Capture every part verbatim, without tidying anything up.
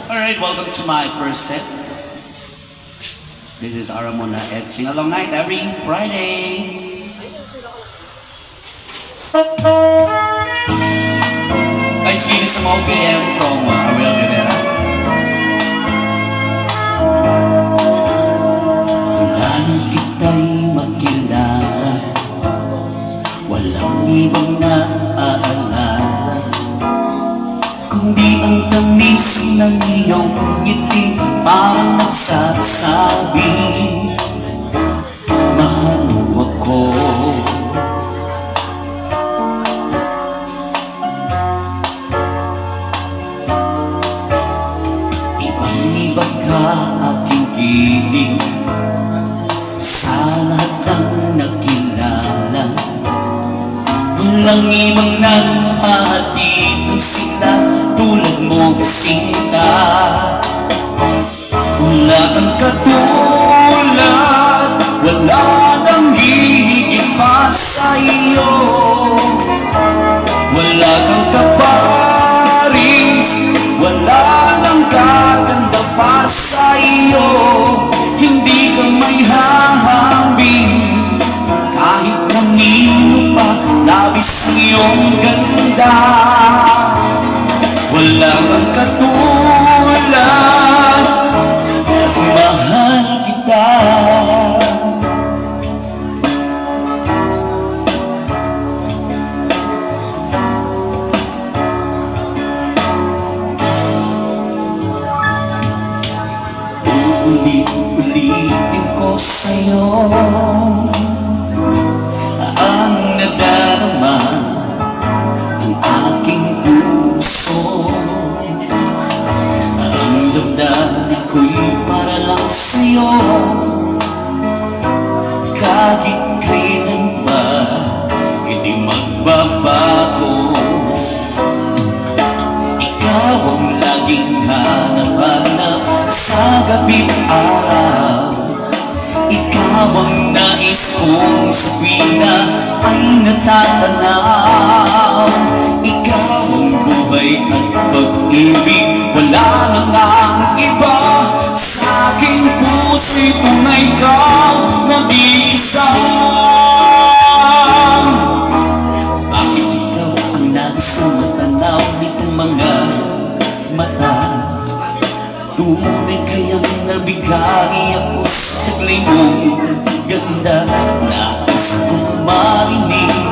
All right, welcome to my first set. This is Aramona at Sing Along Night every Friday. Thanks, Venus Samoki and from, uh, Ariel Rivera. Mula nang kita'y magkilala, walang ibang naaalala kundi ang tamis ng iyong ngiti, parang nagsasabi, "Mahal mo ako." Ibang-iba ka aking kilig sa lahat ng nakilala. Walang ibang naghahatid ng sigla tulad mo, sinta. Wala kang katulad, wala nang hihigit pa sa iyo. Wala kang kaparis, wala nang gaganda pa sa iyo. Hindi ka maihahambing kahit kanino pa, labis ang iyong ganda. Wala kang katulad, mahal kita. Uulit-ulitin ko sa'yo ang nadarama ng aking puso. Ang damdamin ko'y para lang sa'yo. Kahit kailan pa, hindi magbabago. Ikaw ang laging hanap-hanap sa gabi't araw. Ikaw ang nais kong sa tuwina ay natatanaw. Ikaw ang buhay at pag-ibig, wala na ngang iba. Sa aking puso'y tunay kang nag-iisa. Bakit ikaw ang nais kong matanaw nitong mga mata? Tunay kayang nabigani ako sa taglay mong ganda. Nais kong marinig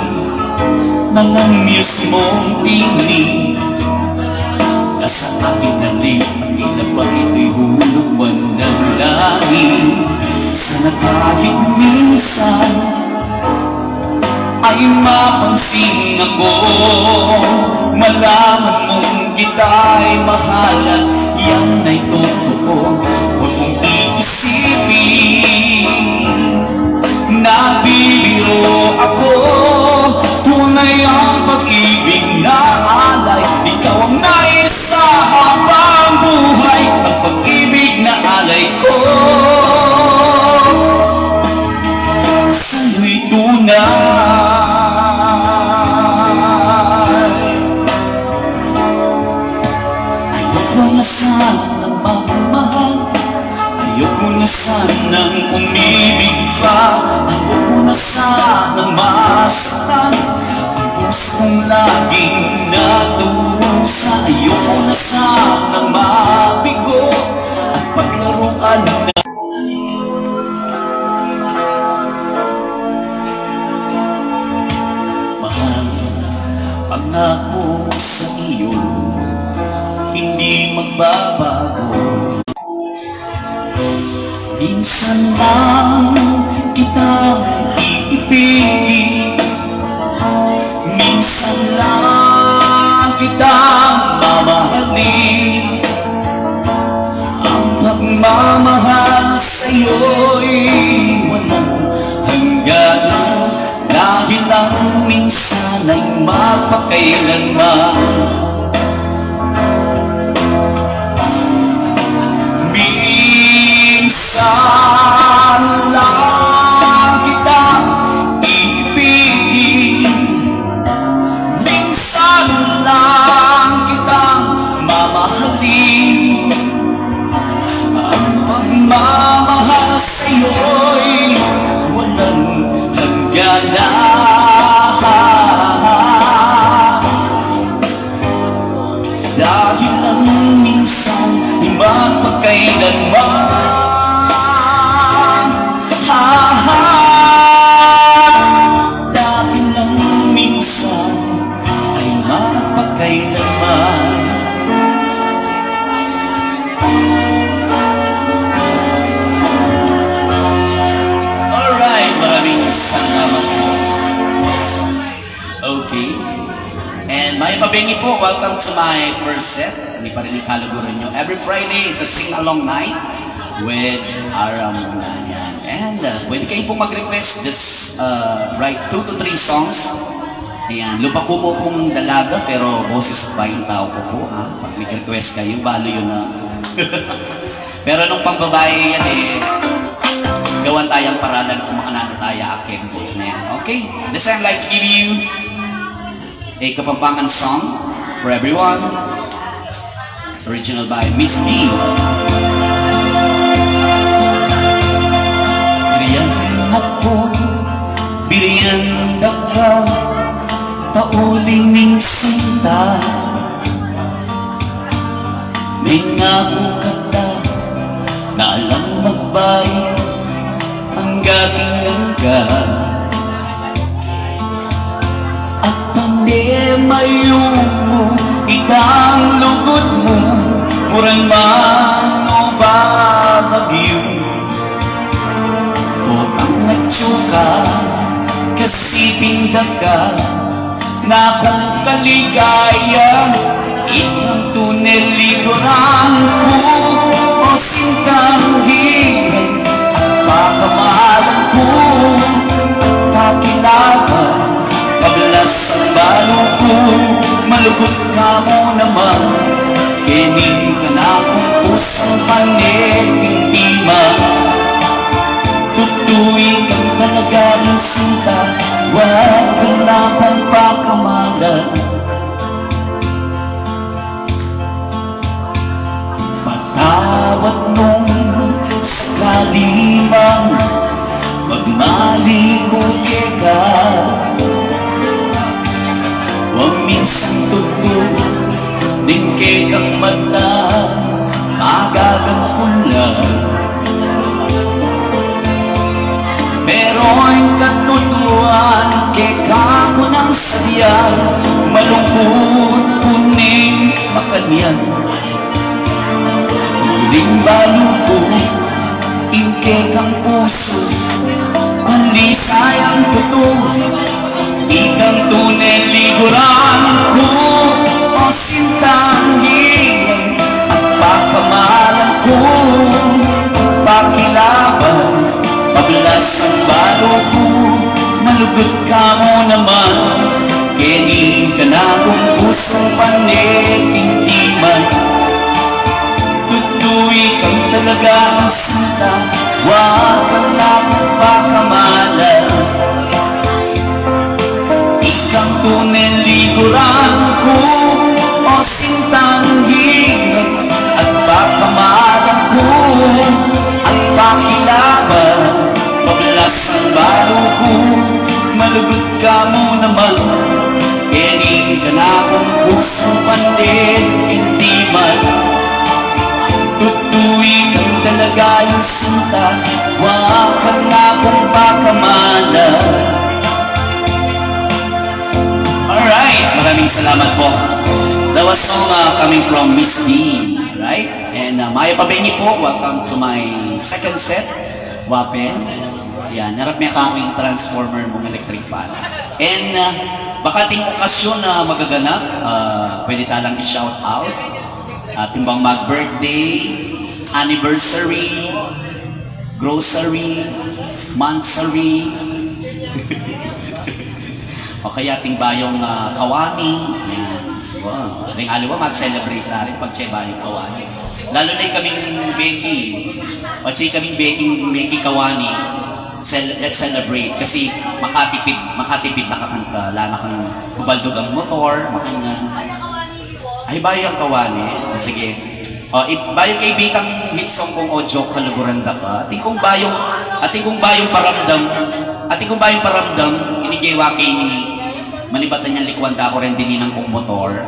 ng mismong tinig. Nasa akin na rin ang tila ba ito'y hulog man ng langit. Sana kahit minsan ay mapansin ako, malaman mong kita'y mahal at yan ay totoo. Huwag mong iisipin, nabibiro ako. Tunay ang pag-ibig na alay, ikaw ang nais sa habang buhay. Ang pag-ibig na alay ko sa'yo'y tunay. Ayoko na sanang magmahal, ayoko na sanang umibig pa, ayoko na sanang masaktan. Ang puso kong laging nagdurusa, ayoko na sanang mabigo at paglaruan na. Mahal, pangako sa iyo, hindi magbabago. Minsan lang kitang iibigin, minsan lang kitang mamahalin. Ang pagmamahal sa'yo'y walang hangganan, dahil ang minsan ay mapakailanman. Minsan lang kitang ibigin, minsan lang kitang mamahalin. kailanman. Ha, ha. Dahil lang minsan ay mapakailanman. Alright, maraming salamat po. Okay. And mayap a bengi po, welcome to my first set. Ini pa rin ing kaluguran nyo. Every Friday, it's a sing-along night with Ara Munganyan. And uh, pwede kayo pong mag-request, just uh, write two to three songs. Ayan, lupa ko po pong dalaga, pero boses baing tau ko po, ha? Pag nag-request kayo, balo yun na. Pero nung pambabae yan eh, gawan tayang paralan kung makananu taya akeng buot na yan. Okay? The same like to give you a Kapampangan song for everyone. Original by Miss D. Birian mu ku, birian da ka, pauli ning sinta. Mengaku kata, na alang magbayu angga king angga. At pande mayumu itang lugud mu, muran man o babagyu, o ang atyu ka, kasi pinda ka, na kung kaligaya, ikang tune liguran ku, o sintang hiran, at pakamalan ku, at pakilaban, pablas ang balu ku, malugud ka mu naman, keni kanakung pusung panekeng timan. Tutu ikang talaga ning sinta, wa ka na kung pakamalan. Patawad nung sakali mang magmali ku keka. Wa minsan tutu ning kekang mata, pagagan ku la. Pero ing katutuan, keka ku nang sadya, malungkut ku ning makanyan. Uling balu ku ing kekang pusu, palisayang tutu, ikang tune liguran ku, o sintang hiran, at pakamalan ku, at pakilaban, pablas ang balu ku, malugud ka mu naman, keni kanakung pusung panekeng timan. Tutu ikang talagang sinta, wa ka na kung pakamalan. Ikang tune liguran ku, o sintang hiran, at pakamalan ku, at pakilaban, pablas ang balu ku, malugud ka mu naman, keni kanakung pusung panekeng timan. Tutu ikang talaga ing sinta, wa ka na kung pakamalan. Alright, maraming salamat po. That was song uh, coming from Miss D. Alright, and uh, mayap a bengi po, welcome to my second set. Wapen. Yan, harap mi kami transformer mung electric fan. And uh, baka ating okasyon na magaganap, uh, pwede talang i-shout out. Atin bang mag-birthday, anniversary, grocery, monthsary, o kaya ating bayung ah, kawani. Yan. Wow. Ring aliwa, mag-celebrate na rin pag siya bayung kawani. Lalo na yung kaming Becky. O siya kaming Becky, Becky kawani. Cel- let's celebrate kasi makatipid, makatipid na kakanta. Lalo na kang kubaldugang motor, makanyan. Ay, bayung kawani. Sige. O, i- bayung kaibigan hit song kung audio kaluguran da ka. Atin kung bayung, atin kung bayung paramdam, atin kung bayung paramdam, inigay wa kay ni manibatan niyan likuan da ku rin dinan kung motor.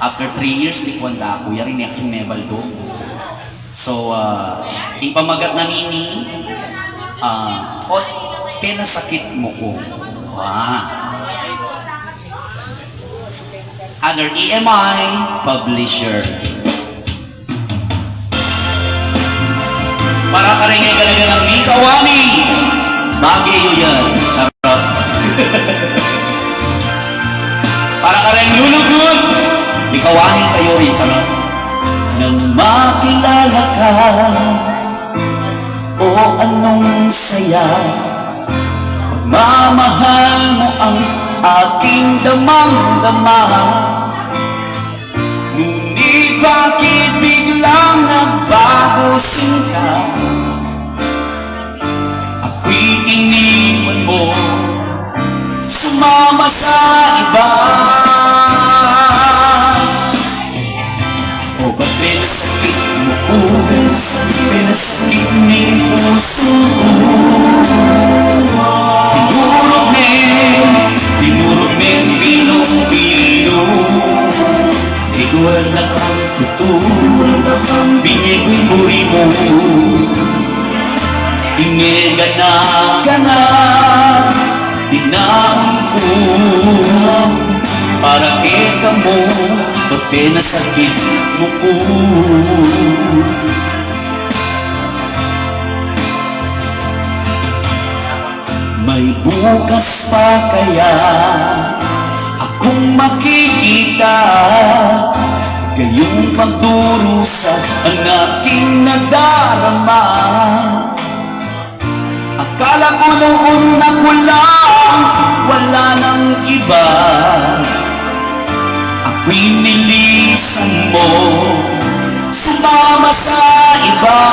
After three years, likuan da ku, yari ni aksing mebal do. So, ah, ing pamagat na nini, ah, Ot Penasakit Mu Ku. Wow. Under E M I Publisher. Para kareng e gana-ganang mikawani, bage yu yan. Charot. Para kareng lulugud, mikawani kayu rin. Charot. Nang makilala ka, o anong saya, pagmamahal mo ang aking damang-dama. Ngunit bakit biglang nagbago sinta? Ako'y iniwan mo, sumama sa iba. O ba't pinasakit mo ko? Pinasakit mo 'yung puso ko. Dinurog me, dinurog me, pinong-pino. Iguran da kang tutu, binye ku ing buri mu. Ing e gana-gana, dinaun ku para keka mu, o penasakit mu ku. May bukas pa kaya akong makikita, gayung pagdurusa ang aking nadarama. Akala ko noon ako lang, wala nang iba. Ako'y nilisan mo, sumama sa iba.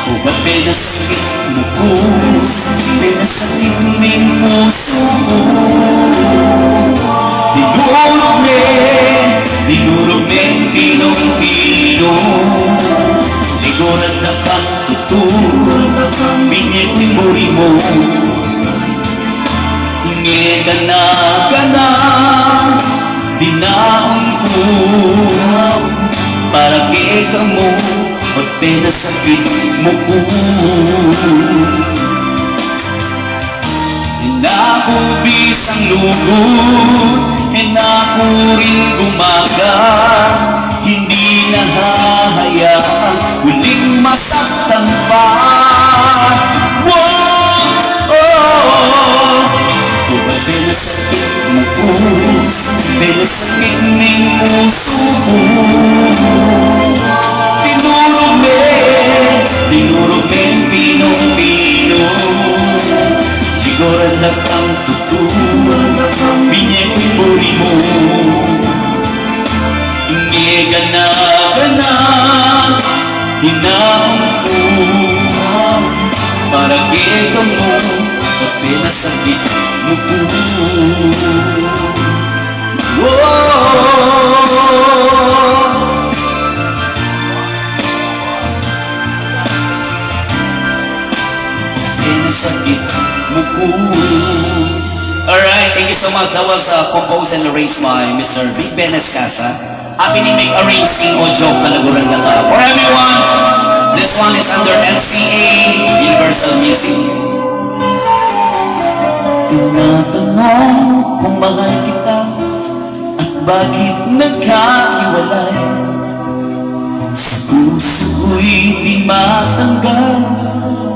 O ba't pinasakit mo ko? Pinasakit mo 'yung puso ko. Dinurog me, dinurog me, pinong-pino. Iguran da kang tutu, binye ku ing buri mu. Ing e gana-gana, dinaun ku para keka mu, o penasakit mu ku. E na ku bisang lugud, e na ku rin gumaga, hindi na hahayaang uling masaktan pa. Wow! Oh! Kung mas pinasakit mo ku, pinasakit ning puso ku. Dinurog me, dinurog me, pinong-pino. Iguran da kang tutu, binye ku ing buri mu. Ing e gana-gana, dinaun ku para keka mu, o penasakit mu ku. Wow! Pinasakit mo ku. Alright, thank you so much. That was, uh, composed and arranged by Mister Big Ben Escasa. Happy ni make arranging audio, kaluguran da ka. For everyone, this one is under M C A Universal Music. Tinatanong kung mahal kita at bakit nagkahiwalay. Sa puso ko'y di matanggal,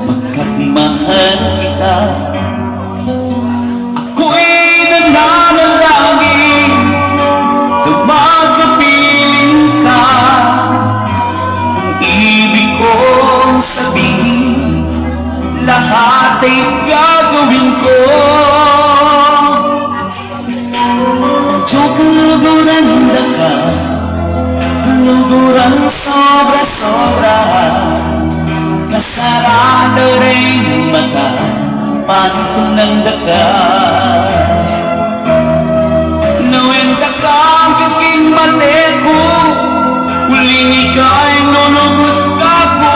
pagkat mahal kita. Ako'y nananalangin na makapiling ka. Ang ibig kong sabihin, lahat ay gagawin ko. Medyo kaluguran da ka, kaluguran sobra-sobra. Kasarada ring mata, pantunan da ka. Nawen da ka king mate ku, uling ika'y nulugud kaku.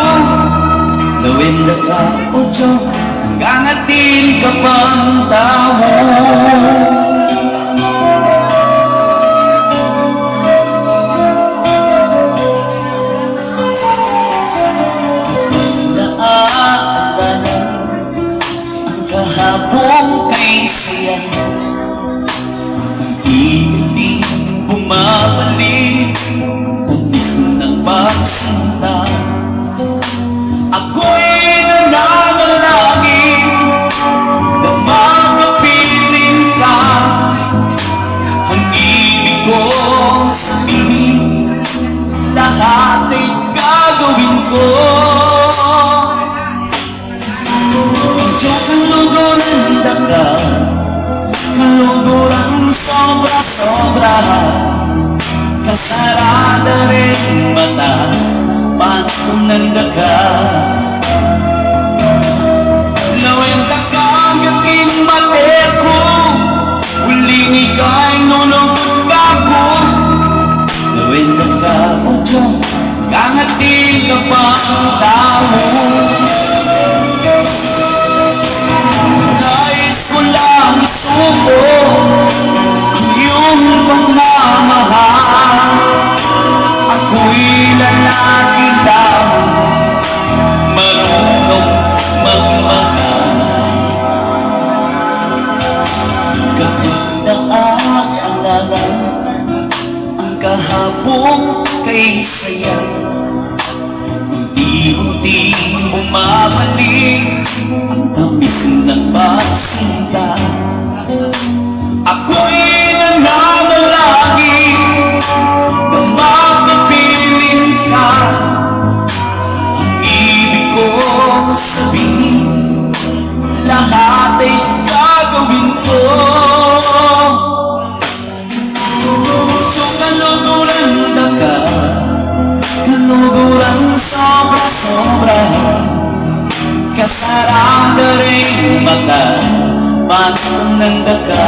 Nawen da ka, o Dios, hanggang atin ka pang tau. Tamis ng pagsinta. Ako'y nananalangin na makapiling ka. Ang ibig kong sabihin, lahat ay gagawin ko. Medyo kaluguran da ka, kaluguran sobra-sobra. Kasarada ring mata, pantunan da ka. Lawen da ka, aking mate ku, uling ika'y nunugud kaku. Lawen da ka, ocho, gangatin ka pang tau. Nais ko lang isuko ang iyong pagmamahal. Ako'y lalaki lamang, marunong magmahal. Kapag naaalala ang kahapon kay saya, unti-unting bumabalik ang tamis ng pagsinta. Ako'y nananalangin na makapiling ka. Ang ibig kong sabihin, lahat ay gagawin ko. Medyo kaluguran da ka, kaluguran sobra-sobra. Kasarada ring mata, pantunan da ka.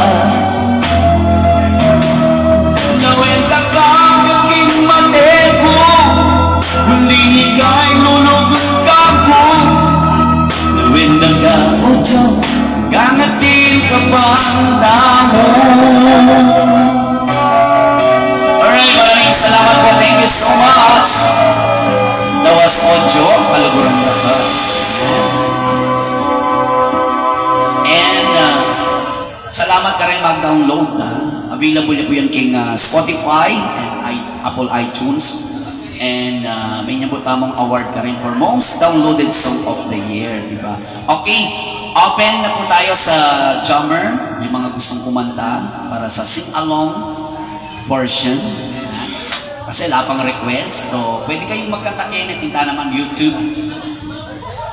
Lawen da ka, aking mate ku, uling ika'y nunugud kaku. Lawen da ka, ocho, gangatin ka pang tau. Alright, maraming salamat po. Thank you so much. That was Ojo, Kaluguran da ka. And, uh, salamat karing mag-download, ha. Available na po yan king, uh, Spotify and i-, Apple iTunes. And, uh, may nya po tamung award karin for most downloaded song of the year, di ba? Okay, open na po tayo sa Jammer. Yung mga gustong kumanta para sa sing-along portion. Kasi wala pang request. So, pwede kayong magkanta kene, tinta naman YouTube.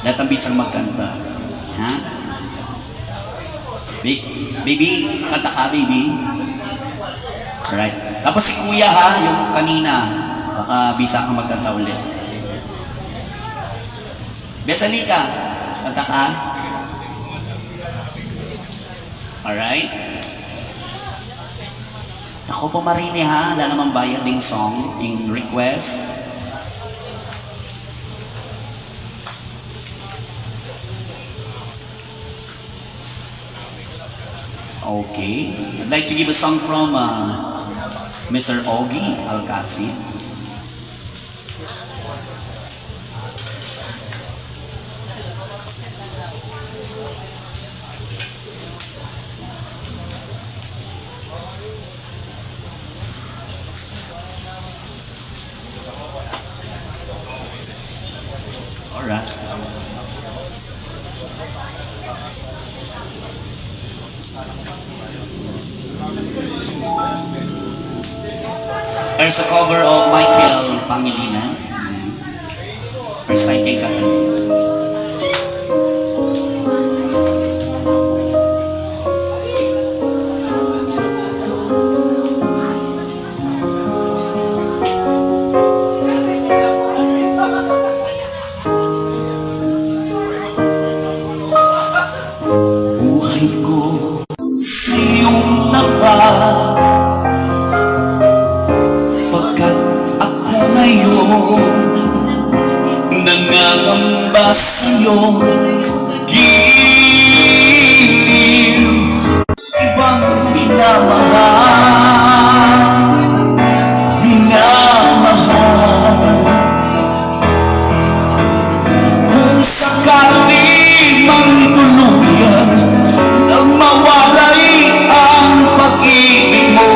Lahat ng bisang magkanta. Ha? Ba-, baby, kanta ka, baby. Alright. Tapos si Kuya, ha, yung kanina, baka bisa kang magkanta ulit. Besalika, kanta ka. Alright. Ako po, Marini, ha, wala namang bayad ding song, ding request. Okay. I'd like to give a song from, uh, Mister Ogie Alcacid. Alright. There's a cover of Michael Pangilinan. First time kay Katan. Buhay ko sa iyong tapat, pagkat ako ngayon nangangamba sa iyong giliw. Ibang minamahal, minamahal. Kung sakali mang tuluyan na mawalay ang pag-ibig mo,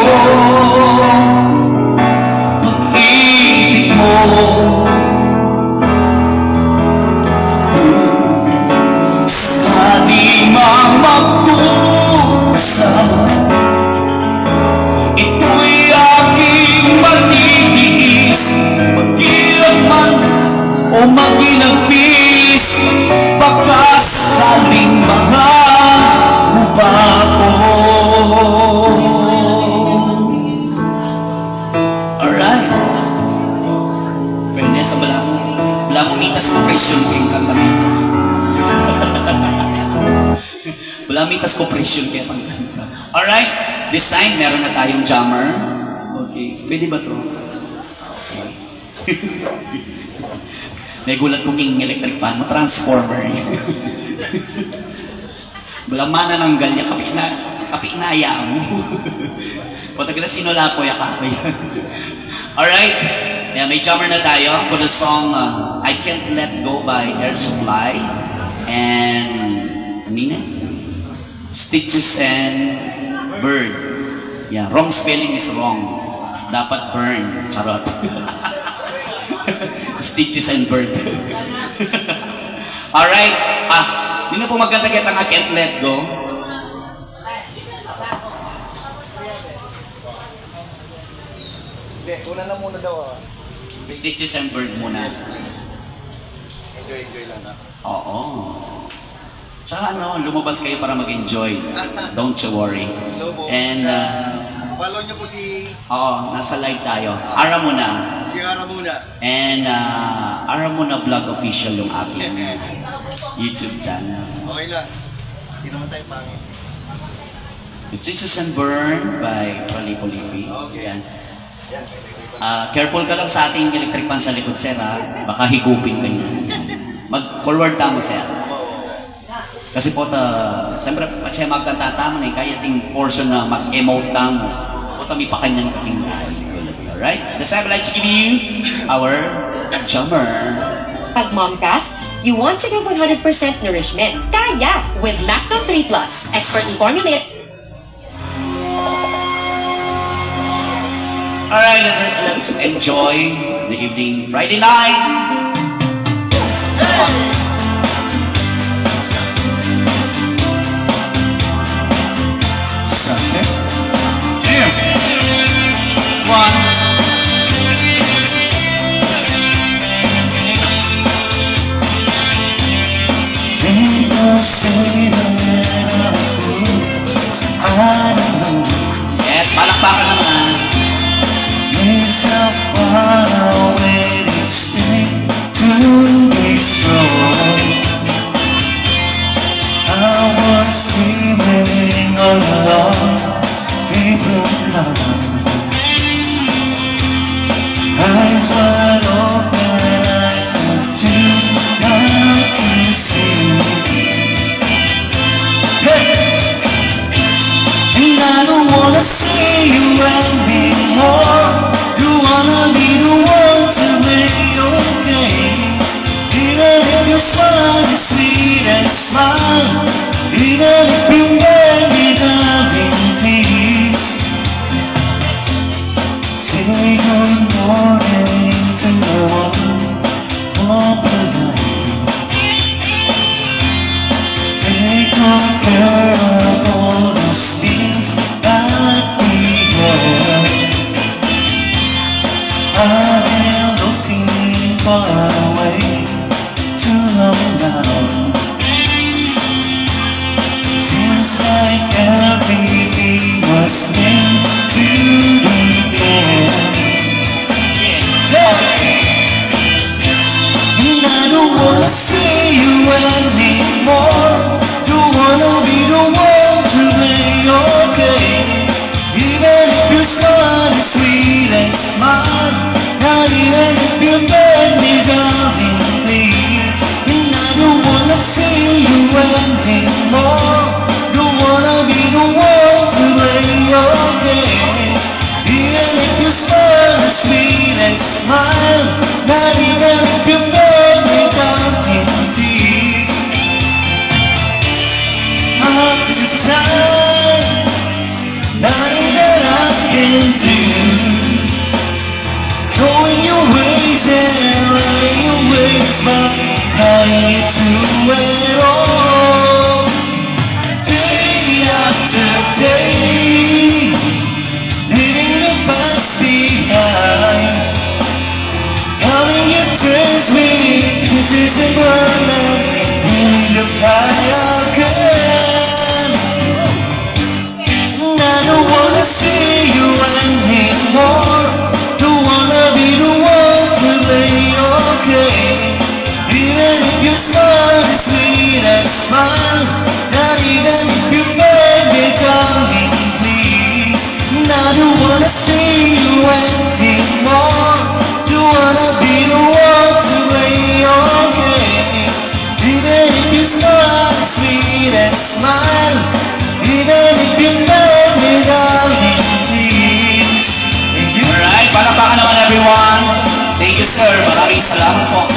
Mitas ko presyon kaya pangkanta. Wala mitas ko presyon kaya pangkanta. Alright, this time, meron na tayong jammer. Okay, pwede ba to? Okay. May gulat ko king electric fan mo, transformer. Wala manananggal ya, kapit na, kapit na ya mo. Patagal na sinula ko ya, kape. Alright. Ayan, may jammer na tayo for the song, uh, I Can't Let Go by Air Supply. And, ano yun eh? Stitches and Bird. Yeah, wrong spelling is wrong. Dapat burn. Charot. Stitches and Bird. Alright. Ah, nino po magkanta kita nga Can't Let Go? Hindi, una na muna daw, ah. Stitches and Bird muna. Yes, please. Enjoy, enjoy lang, ah. Oo. Tsaka ano, lumabas kayo para mag-enjoy. Don't you worry. Hello po. And, ah, follow niyo po si, oo, nasa live tayo. Ara muna. Si Ara muna. And, ah, Ara muna Vlog Official yung aking YouTube channel. Okay lang. Hindi naman tayo pangit. It's Jesus and Burn by Pralipo Levy. Okay. Yan. Ah, careful ka lang sa ating electric fan sa likod, sir, ha? Baka higupin ka niya. Mag-forward tamu, sir. Kasi po, ta, siyempre, patse magkanta tamu, eh, kaya ting portion na mag-emote tamu. Po, ta, mi pa kanyan kating. Alright? The seven, let's give you our jammer. Pag mom ka, you want to give one hundred percent nourishment. Kaya with Lacto three plus, expertly formulated. Alright, let, let's enjoy the evening. Friday night. Come on. Jim. One. Yes, palakpakan naman. Eyes wide open, I could choose not to see. Hey! And I don't wanna see you anymore. You wanna be the one to make your day. Even if your smile is sweet and smile, even if you make me, darling, please. Say good morning to no one more polite. Take good care of all those things that we have. I've been looking for a way to love now. Seems like everything was meant to be here. Hey! And I don't wanna see you anymore. Don't wanna be the one to play your game. Even if your smile is sweet and smile, not even if you beg me, darling, please. And I don't wanna see you anymore. Don't wanna be the one to play your game. Even if your smile is sweet and smile, not even if you beg me, darling, please. After this time, nothing that I can do. Knowing your ways and loving your ways, but loving you too at all. Day after day, leaving the past behind. Loving you turns me, this is the moment, we need to fly again. I don't wanna see you anymore. Don't wanna be the one to play your game. Smile, not even if you pay me, darling, please. And I don't wanna see you anymore. Don't wanna be the one to play your game. Even if you smile, sweet and smile. Even if you pay me, darling, please. Thank you. Alright, palakpakan naman, everyone. Thank you, sir. Maraming salamat po.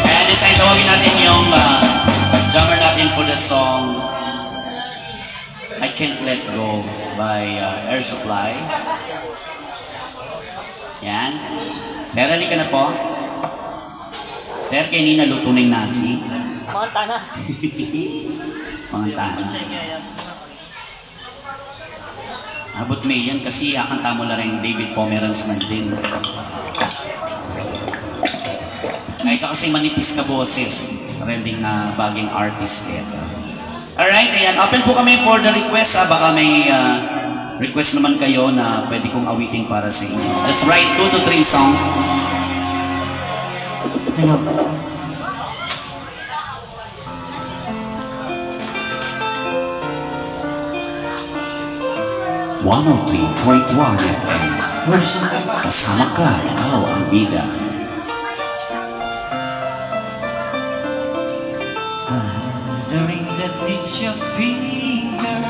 And this time, tawagin natin yung, ah, drummer natin for the song I Can't Let Go by, ah, Air Supply. Yan. Sir, halika na po. Sir, kanina luto na yung nasi. Manganta na. Manganta na. Abot me yan kasi akanta mu la reng David Pomeranz nandin. Ay ka kasi manipis ka boses, rending na baging artist eh. Alright, ayan. Open po kami for the request. Ah, baka may, ah, request naman kayo na pwede kong awitin para sa inyo. Just write two to three songs. Hello. One oh three point one F M. Kasama ka, ikaw ang bida. During the pinch of finger,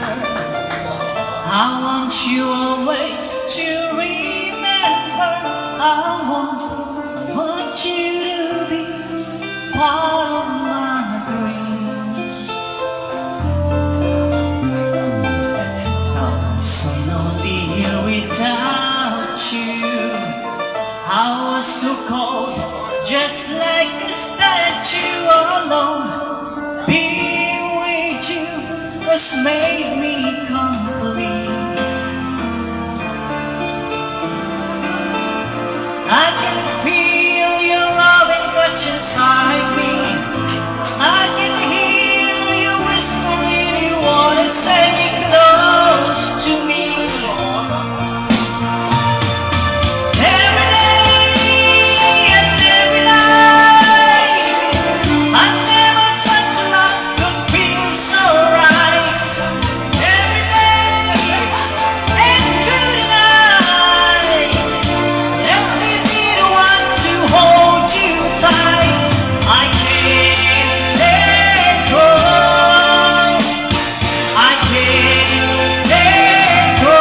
I want you always to remember. I want, want you to be part of my dreams. I'm so lonely here without you. I was so cold, just like a statue alone. Being with you has made me complete. I can feel your loving touch inside me. I can hear you whispering you wanna say close to me. Every day and every night, I never thought love could feel so right. Every day and through the night, let me be the one to hold you tight. I can't let go. I can't let go.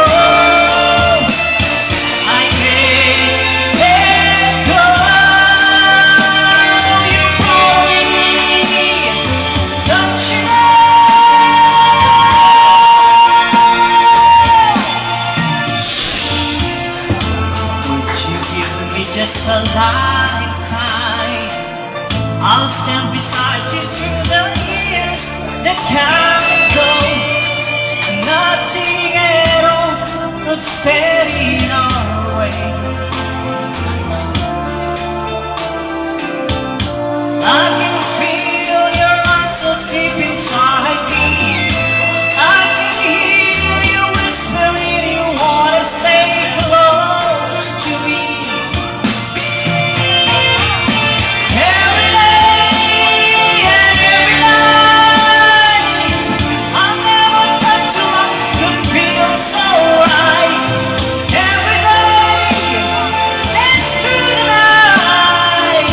I can't let go. You pull me, don't you know? Would you give me just a lifetime? I'll stand beside you through the years that come and go. Nothing at all could stand in our way. I can feel your arms so deep inside me. I can hear you whispering you wanna stay close to me. Every day and every night, I never thought love could feel so right. Every day and through the night,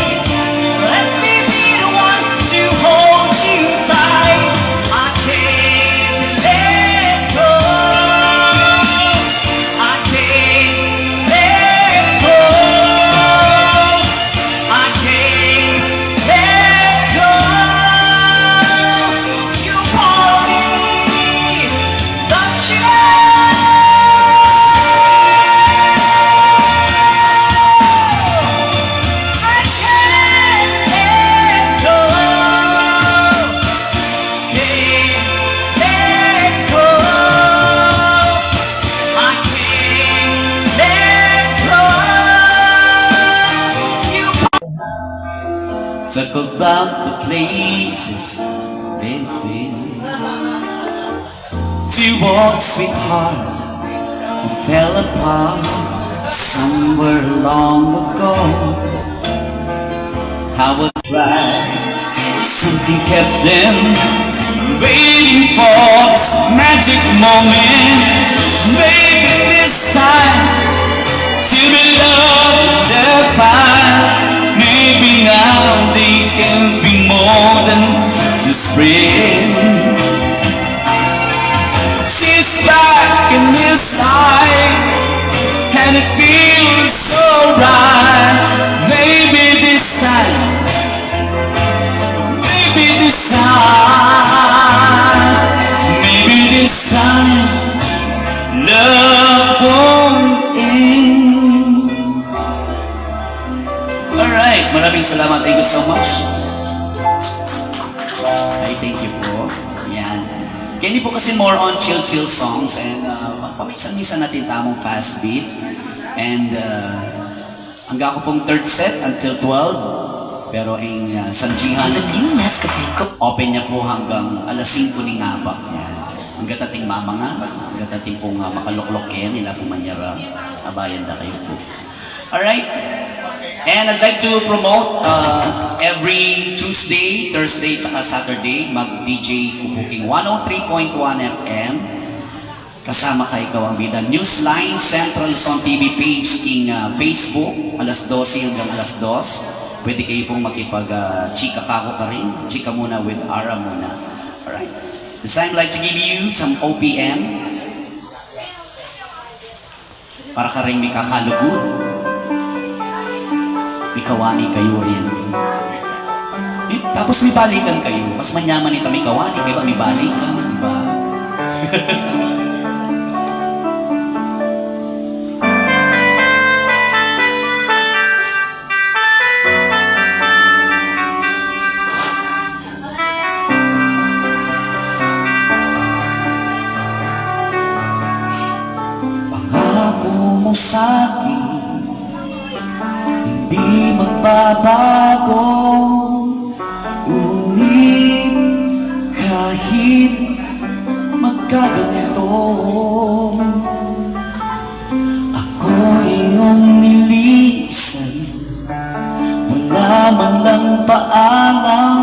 let me be the one to hold you tight. I can't let go. I can't let go. I can't let go. You pull me, don't you know? I can't let go. Can't let go. I can't let go. You Talk about the places we've been. Two old sweethearts who fell apart somewhere long ago. I was right. Something kept them waiting for this magic moment. Maybe this time, to be love the fire. Maybe now they can be more than just friends. She's back in his side, and it feels so right. Maybe this time, maybe this time, maybe this time, love won't end. Alright, maraming salamat. Thank you so much. Ay, thank you po. Yan. Keni po kasi more on chill-chill songs and uh, paminsan-minsan natin tamang fast beat. And uh, angga ku pong third set until twelve. Pero ing uh, sanjihan, open niya po hanggang alas singko ning abak. Yan. Angga tating mamangan, angga tating pong uh, makaluklok keni, ila po manyara, abayan da kayu po. Alright. And I'd like to promote uh, every Tuesday, Thursday, tsaka Saturday, mag-D J ku po king one oh three point one F M. Kasama ka, ikaw ang bida. Newsline Central Luzon T V page king uh, Facebook, alas dose hanggang alas dos. Pwede kayu pong makipag uh, chika kaku karin. Chika muna with Ara muna. Alright. This time, I'd like to give you some O P M. Para karing mikakalugud, mikawani kayu rin. Eh, tapos mibalikan kayu. Mas manyaman ita mikawani kaybat mibalikan, di ba? Pangako mo sa'kin, hindi magbabago. Ngunit kahit magkaganto, ako iyong nilisan, wala man lang paalam.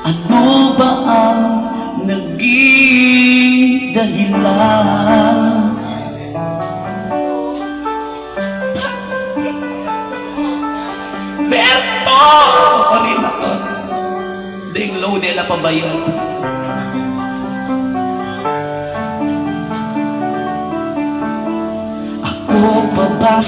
Ano ba ang naging dahilan? Berto! Ari na ka. Deng low de la pabayad. Ako pa ba